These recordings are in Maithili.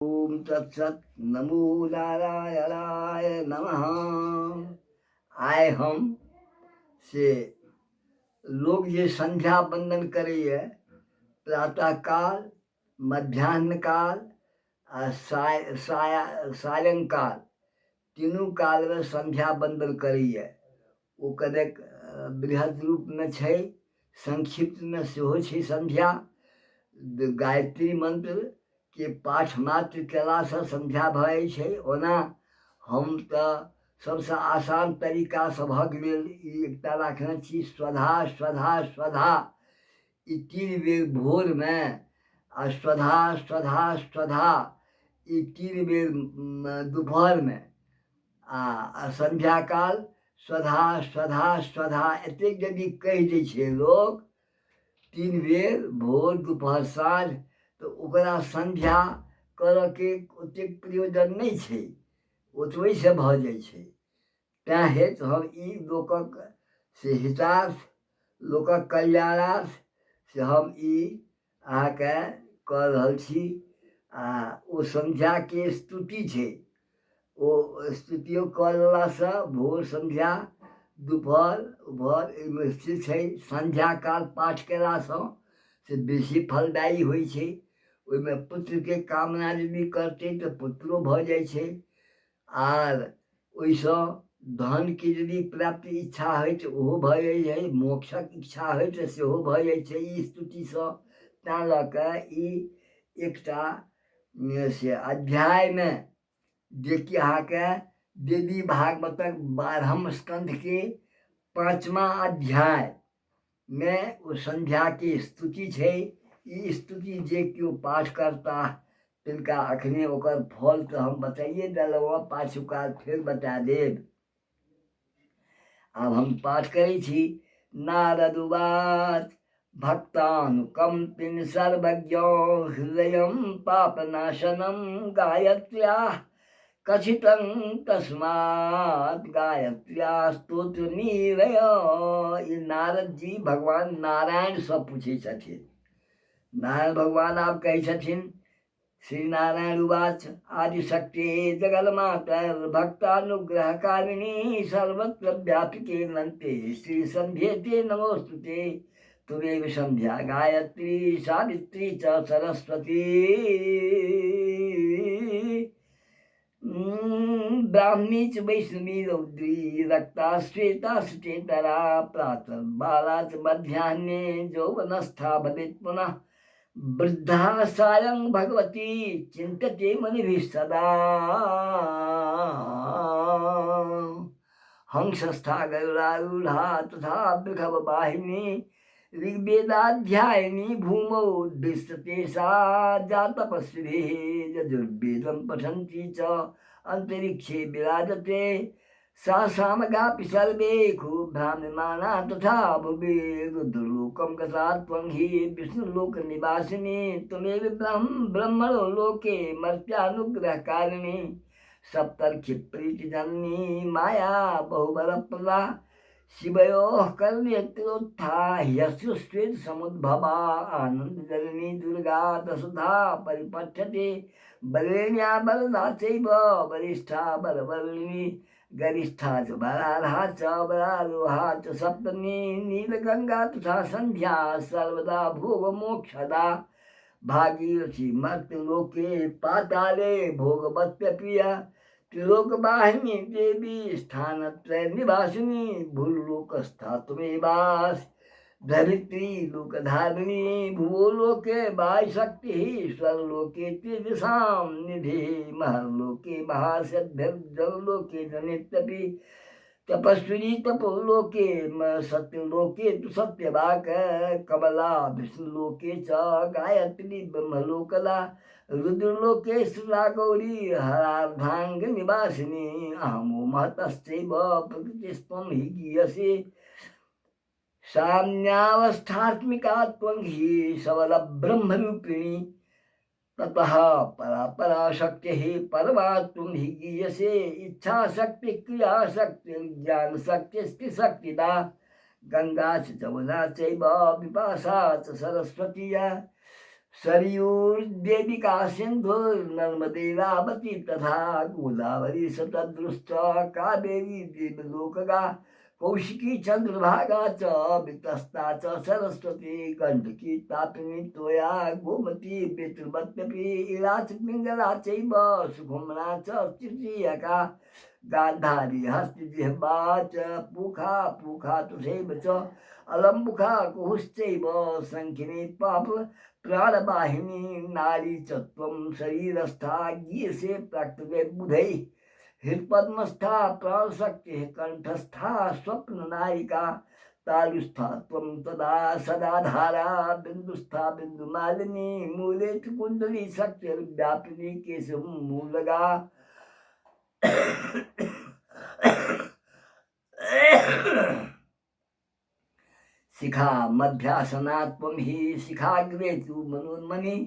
ओम तत्सत नमो नारायणाय नमः। आइ हम से लोक जे संध्या बंदन करैए प्रातः काल, मध्याह्न काल आ साय साया सायंकाल, तीनू कालमे संध्या बंदन करैए। ओ कनेक बृहद रूपमे छै, संक्षिप्तमे सेहो छै। संध्या गायत्री मन्त्रके पाठ मात्र कयलासँ संध्या भऽ जाइ छै। ओना हम तऽ सबसँ आसान तरीका सभक लेल ई एकटा राखने छी, स्वधा स्वधा स्वधा, ई 3 बेर भोरमे आ स्वधा स्वधा स्वधा ई 3 बेर दुपहरमे आ संध्याकाल स्वधा स्वधा स्वधा, एतेक यदि कहि दै छै लोक 3 बेर भोर दुपहर साँझ, तऽ ओकरा संध्या करऽके ओतेक प्रयोजन नहि छै, ओतबहिसँ भऽ जाइ छै। तैँ हेतु हम ई लोकक से हितार्थ, लोकक कल्याणार्थ से हम ई अहाँके कऽ रहल छी। आ ओ संध्याके स्तुति छै, ओ स्तुतियो कऽ लेलासँ भोर संध्या दुपहर उपहर एहिमे स्थित छै। संध्या काल पाठ कयलासँ से बेसी फलदायी होइ छै। ओहिमे पुत्रके कामना यदि करतै तऽ पुत्रो भऽ जाइ छै, आर ओहिसँ धनके यदि प्राप्ति इच्छा होइ तऽ ओहो भऽ जाइ छै, मोक्षक इच्छा होइ तऽ सेहो भऽ जाइ छै ई स्तुतिसँ। तैँ लऽ कऽ ई एकटा से अध्यायमे जेकि अहाँके देवी भागवतक 12म स्कन्धके 5मा अध्यायमे ओ संध्याके स्तुति छै। ई स्तुति जे केओ पाठ करताह तिनका अखने ओकर फल तऽ हम बताइए देलहुँ हँ, पाछू काल फेर बता देब। आब हम पाठ करै छी। नारद उवाच भक्तानुकम्पिन सर्वज्ञ हृदयं पापनाशनं गायत्र्याः कथितं तस्मात् गायत्र्या स्तोत्रमीरय। ई नारद जी भगवान नारायणसँ पूछै छथिन। नारायण भगवान आब कहै छथिन, श्री नारायण उवाच आदिशक्ति जगन्मातर भक्तानुग्रहकारिणी सर्वत्र व्यापिके नन्ते श्री संध्येते नमोस्तुते। त्वमेव संध्या गायत्री सावित्री च सरस्वती ब्राह्मी च वैष्णवी रौद्री रक्ता श्वेता सुचेतरा प्रातः बाला च मध्याह्ने यौवनस्था भवेत् पुनः वृद्धा सायं भगवती चिन्तते मुनिभिः सदा। हंसस्था गरुड़ारूढ़ा तथा वृषभवाहिनी ऋग्वेदाध्यायिनी भूमौ दृश्यते सा जातपस्विभिः यजुर्वेदं पठन्ती च अंतरिक्षे विराजते सा सामगापि सर्वे भ्राम्यमाणा तथा भुवि रुद्रलोकं गता त्वं हि विष्णुलोकनिवासिनी त्वमेव ब्रह्मणो लोके मर्त्यानुग्रहकारिणी सप्तर्षि प्रीतिजननी माया बहुबलप्रदा शिवयोः कर्णेत्रोत्था ह्यश्रुस्वेद समुद्भवा आनन्दजननी दुर्गा दशधा परिपठ्यते बलेन्या बलदा चैव वरिष्ठा बलवर्णिनी गरिष्ठा च बलार्हा च बलारोहा च सप्तमी नीलगंगा तथा संध्या सर्वदा भोगमोक्षदा भागीरथी मर्त्यलोके पाताले भोगवत्यप्रिया त्रिलोकवाहिनी देवी स्थानत्रय निवासिनी भूलोकस्था त्वमेवास धरित्री लोकधारिणी भुवो लोके वायुशक्ति स्वर्लोके तेजसां निधि महर्लोके महासद्भिर्जलोके जनित्यपि तपस्विनी तपोलोके सत्यलोके तु सत्यवाक कमला विष्णुलोके च गायत्री ब्रह्मलोकला रुद्रलोके श्रुता गौरी हरार्धांग निवासिनी अहमो महतश्चैव प्रकृतिस्त्वं हि गीयसे साम्यावस्थात्मिका त्वं हि सबल ब्रह्मरूपिणी ततः परा परा शक्तिः परमा त्वं हि गीयसे इच्छा शक्ति क्रिया शक्ति ज्ञान शक्ति शक्तिदा गंगा च जमुना चैव पिपासा च सरस्वती या। सरयूर्देविका सिन्धुर्नर्मदेरावती तथा गोदावरी शतद्रुश्च कावेरी देवलोकगा कौशिकी चन्द्रभागा च वितस्ता च सरस्वती गण्डकी तापिनी तोया गोमती बेत्रवत्यपि इला च पिङ्गला चैव सुखुम्ना च तृतीयका गान्धारी हस्तिजिह्वा च पुखा पुखा तथैव च अलम्बुखा कुहुश्चैव शङ्खिनी पाप प्राणवाहिनी नारी च त्वं शरीरस्था गीयसे प्राकृतिर्बुधैः हृत्पद्मस्था प्राणशक्तिः कण्ठस्था स्वप्ननायिका तालुस्था त्वं तदा सदाधारा बिन्दुस्था बिन्दुमालिनी मूले च कुण्डली शक्तिर्व्यापिनी केशमूलगा। शिखा मध्यासना त्वं हि शिखाग्रे तु मनोन्मनि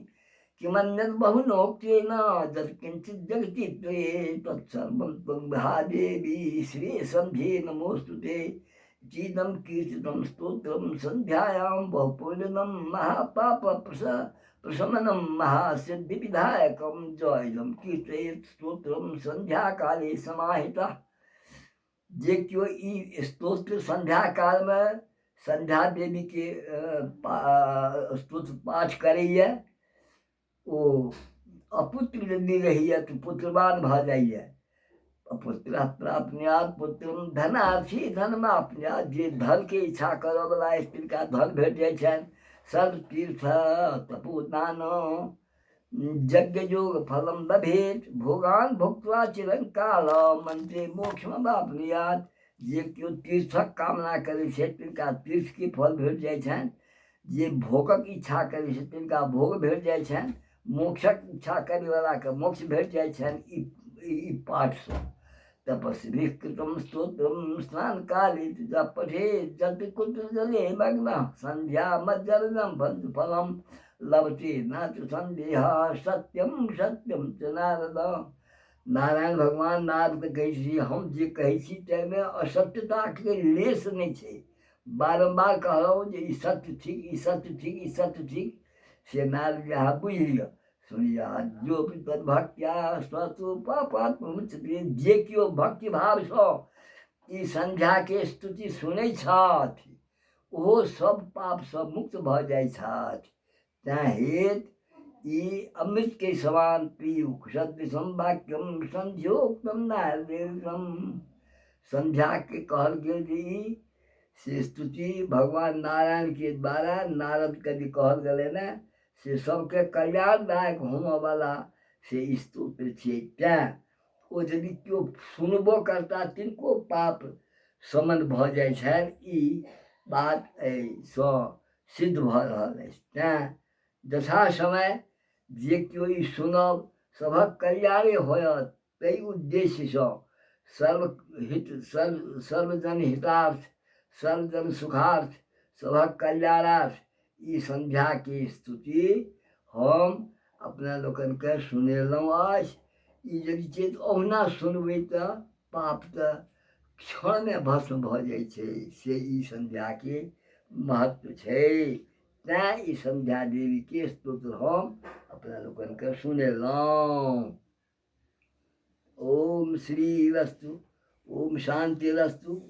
किमन्यत् बहुनोक्तेन यत् किञ्चित् जगति त्वये तत्सर्वं त्वं महादेवी श्रीसन्ध्ये नमोऽस्तु ते। चीदं कीर्तितं स्तोत्रं सन्ध्यायां बहुपुण्यदं महापाप प्रशमनं महासिद्धिविधायकं जयदं कीर्तयेत् स्तोत्रं सन्ध्याकाले समाहितः। जे केओ ई स्तोत्र सन्ध्याकालमे सन्ध्या देवीके स्तोत्र पाठ करैए ओ अपुत्र यदि रहैए तऽ पुत्रवान भऽ जाइए। अपुत्र प्राप्नुयात् पुत्रं धनार्थी धनमाप्नुयात्। जे धनके इच्छा करऽवला अछि तिनका धन भेट जाइ छनि। सर्वतीर्थ तपोदान यज्ञ योग फलं लभेत् भोगान भुक्त्वा चिरंकाल मन्त्रे मोक्षमवाप्नुयात्। जे केओ तीर्थक कामना करै छै तिनका तीर्थके फल भेट जाइ छनि। जे भोगक इच्छा करै छै तिनका भोग भेट जाइ छनि। मोक्षक इच्छा करैवलाके मोक्ष भेट जाइ छनि ई पाठसँ। तपस्वी कृतं स्तोत्रं स्नान काले च पठेत् यत्र कुत्र जले मग्नः सन्ध्या मज्जननं फलं लभते न च सन्देहः सत्यं सत्यं च नारद। नारायण भगवान नारदके कहै छी हम जे कहै छी ताहिमे असत्यताके लेश नहि छै। बारम्बार कहलहुँ जे ई सत्य थिक, ई सत्य थिक, ई सत्य थिक, से नारद जी अहाँ बुझि लिअ। सुनिया जो तद्भक्त्या स्वतु पापात्मुच्यते। जे केओ भक्तिभावसँ ई सन्ध्याके स्तुति सुनै छथि ओहो सब पापसँ मुक्त भऽ जाइ छथि। तैँ हेतु ई अमृतके समान पीयूष सदृशं वाक्यं सन्ध्योक्तं नारदेशं। सन्ध्याके कहल गेल जे ई से स्तुति भगवान नारायणके द्वारा नारदके जे कहल गेलै ने से सबके कल्याणदायक होमऽवला से स्तोत्र छियै। तैँ ओ यदि केओ सुनबो करता तिनको पाप शमन भऽ जाइ छनि। ई बात एहिसँ सिद्ध भऽ रहल अछि। तैँ यथा समय जे केओ ई सुनब सभक कल्याणे होयत ताहि उद्देश्यसँ सर्वहित सर्वजन हितार्थ सर्वजन सुखार्थ सभक कल्याणार्थ ई सन्ध्याके स्तुति हम अपना लोकनिके सुनेलहुँ अछि। ई यदि चीज ओहुना सुनबै तऽ पाप तऽ क्षणमे भस्म भऽ जाइ छै। से ई सन्ध्याके महत्व छै। तैँ ई सन्ध्या देवीके स्तोत्र हम अपना लोकनिके सुनेलहुँ। ओम श्री रस्तु, ओम शांति रस्तु।